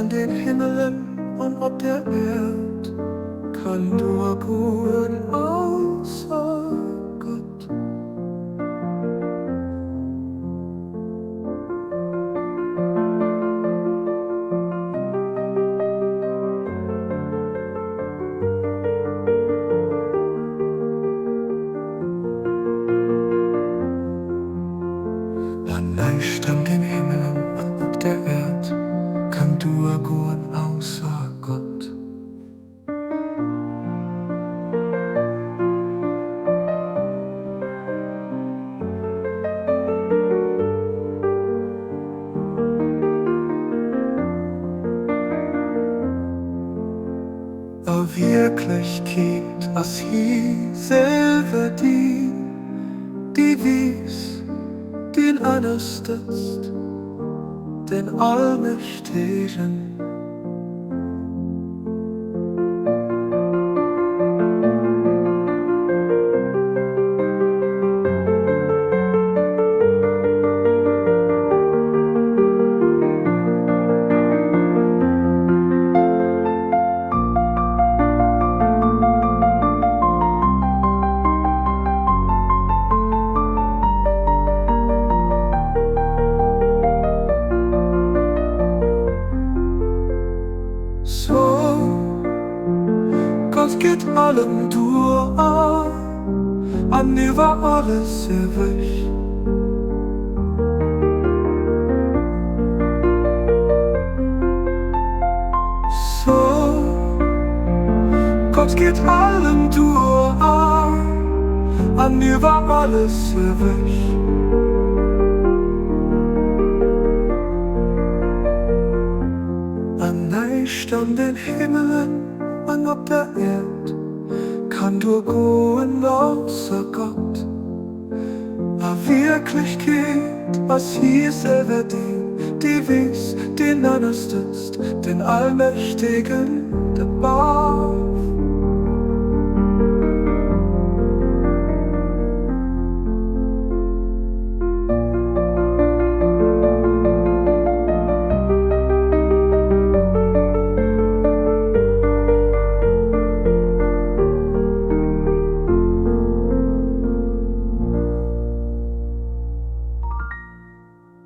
an den Himmelen an op der Äerd kann duergoen ausser Gott. An näischt an den Himmelen an op der Äerd kann duergoen ausser Gott. A Wierklechkeet ass hie selwer deen, dee weess, deen ënnerstëtzt, den Allmächtegen. So, Gott geet allem duer an iwwer alles ewech. So, Gott geet allem duer an iwwer alles ewech. An näischt an den Himmelen an op der Äerd kann duergoen ausser Gott. A Wierklechkeet ass hie selwer deen, dee weess, deen ënnerstëtzt, den Allmächtegen, de Bar.